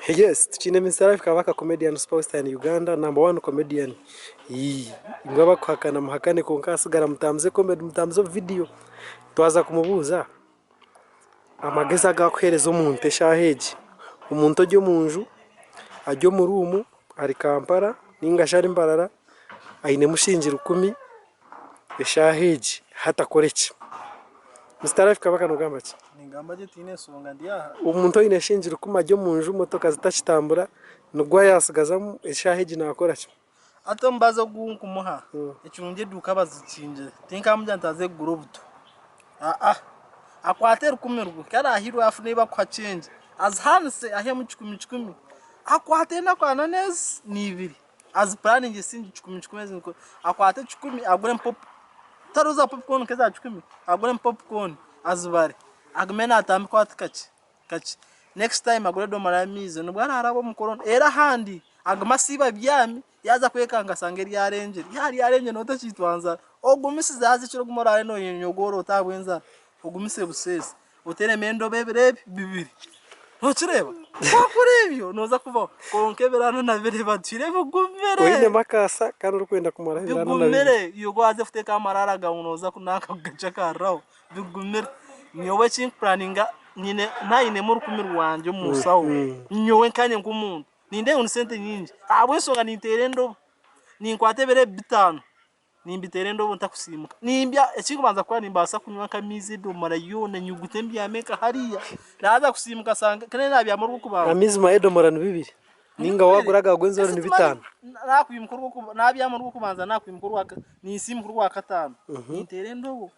Yes tukiine Mister Life Kabaka comedian superstar in Uganda number one comedian yii imwe abakuhakana muhakane kwonka ahasigara mutambuze comedy mutambuze obu video twaza kumubuuza amagezi agu akuheereza omuntu eshaaha egi omuntu ori omunju ari omu room ari Kampala ningashi ari Mbarara ainemu shiringi rukumi Eshaaha egi hati akore ki? Mister Life Kabaka nogamba ki? Ningamba gye tihaine nshonga ndi aha. Omuntu oine shilingi rukumi ari omu nju motoka zitakitambura nigwo yasigazamu eshaaha egi nakora ki? Hati omubazi ogu nkumuha ekirungi eduuka bazikingire tinkamugira nti aze kugura obuto aa akwate rukumi rwe ku arahirwe afune ei bakuha change azihanise ahemu kikumi kikumi akwate enaku ana n'ezi n'ibiri. Azipuraninge esiringi kikumi kikumi ezi akwate kikumi aguremu popu tihariho za popcorn nk'eza kikumi aguremu popcorn azibare agume naatambika ati kakye kakye next time agure edomora y'amaizi nibwo araaraba omu korona reero ahandi agume asiibe abyami yaaza kwekanga ashange ryarengire yaaba ryarengire nooba otakiitwa nzara ogumisize haza ekiro ogume oraare nooyenyogoorota ahabw'enzara ogumise buseesa. Oteremu endobo ebiro ebi bibiri. Nokireeba? Wakora ebyo noza kubaho. Kwonka ebiro ana na bibiri batwire bigumire. Oinemu akaasa kandi orikwenda kumaraho ebiro ana na bibiri. Bigumire. Iwe ku waaza kuteeka amaraara gaawe noza kunanka kugaca akariraho. Bigumire. Nyowe eki nkupuraninga nyine nayinemu orukumi rwangye omu nshaho. Nyowe nkanye nk'omuntu. Nindeeba ngu ni sente nyingi. Ahabw'enshonga ninteera endobo. Ninkwata ebiro ebi bitaano. Nimbiteera endobo ntakusiimuka. Nimbya ekirikubanza kukora nimbaasa kunywa nk'amaizi edomora yoona nyugute mbyame nka hariya. Naaza kusiimuka nsange ku naabyama orw'okubanza. Amaizi ma edomora ni bibiri ninga waagura aga Rwenzori ni bitaano. Naakwimuka orw'okuba naabyama orw'okubanza naakwimuka orwaka ninsiimuka orwakataano ninteera endobo.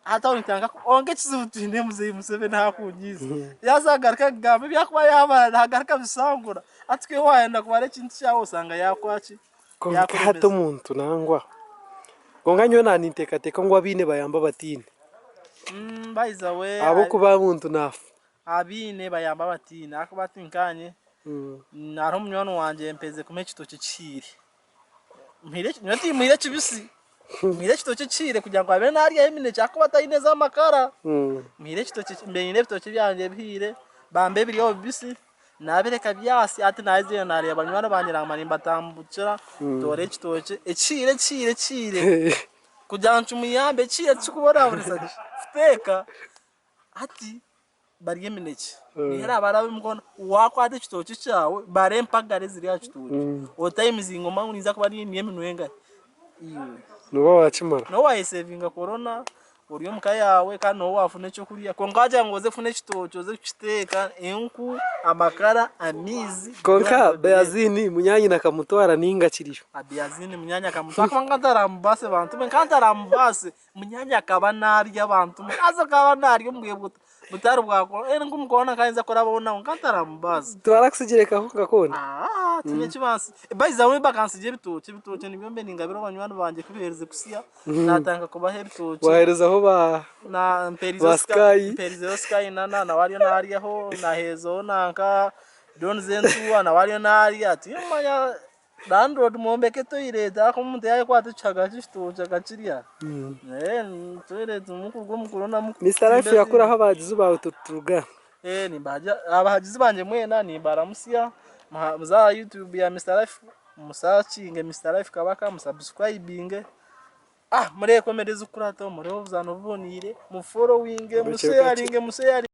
Hati aho nitandika kwonka ekizibu twine muzeeyi Museveni ahakunyiiza. Yaaza agaruka akugamba ebi arikuba yaamara naagaruka abishangura. Hati ku waayenda kubara ekintu kyawe osanga yaakora ki? Kwonka hati omuntu nangwa. Kwonka nyowe naaba ninteekateeka ngu abaine bayambe abataine. By the way. Ahabw'okuba omuntu naafa. Abaine bayambe abataine ahakuba hati nkaanye hariho munywani wangye mperize kumuha ekitookye kihiire. Nyowe timuhaire kibisi, muhaire ekitookye ekihiire kugira ngu abe naaryaho eminekye ahakuba taine ez'amakara. Muhaire ekitookye, mbaire nyine ebitookye byangye ebihiire, bampa ebiri aho bibisi, naabireka byasya hati naaheza naareeba banywani bangye naguma nimbatambukira ntoore ekitookye ekihiire ekihiire ekihiire kugira ngu kimuyambe ekihiire tikikubonaabonesa kuteeka. Hati barya eminekye niho eraba emikono wakwata ekitookye kyawe bara empagara eziri aha kitookye otayimizinga omanye ngu ninza kuba ndya eminwa engahi iwe Nooba wakimara. Nooba wayesevinga korona ori omuka yaawe kandi nooba wafuna ekyokurya kwonka wagira ngu oze kufuna ekitookye oze kukiteeka enku, amakara, amaizi Kwonka Beazini munyaanyina akamutwara ninga akiriyo? Beazini munyaanya akamutwara ahakuba nka ntaramubaase bantu mwe nka ntaramubaase. Munyaanya akaba naarya abantu haza akaba naarya omu bwire butari bwa korona nka omu korona nkaba ninza kurabaho nawe nka ntaramubaasa. Tibarakutsigiire kahunga koona? Aa tihaine eki bantsigiire by the way bakantsigira ebitookye, ebitookye nibyo mbaire ningabira banywani bangye ku biherize kusya natandika kubaha ebitookye. Waheerezaho ba ba Sky? Mperizeho Sky Nana nawe ariyo naaryaho, naheerezaho nanka John Zentuwa nawe ariyo naarya tikumanya. Landlord mwombeke toilet ahakuba omuntu yayekwata ekihaga ky'ekitookye akakirya toilet mukuruga omu corona Mister Life yakuraho abahagizi baawe turuga. Abahagizi bangye mwena nimbaramutsya muze aha YouTube ya Mister Life musakinge Mister Life Kabaka musubscribinge mureebe comedy ezikukurataho mureebe obuzaano buboniire muforowinge musheyaringe musheyaringe.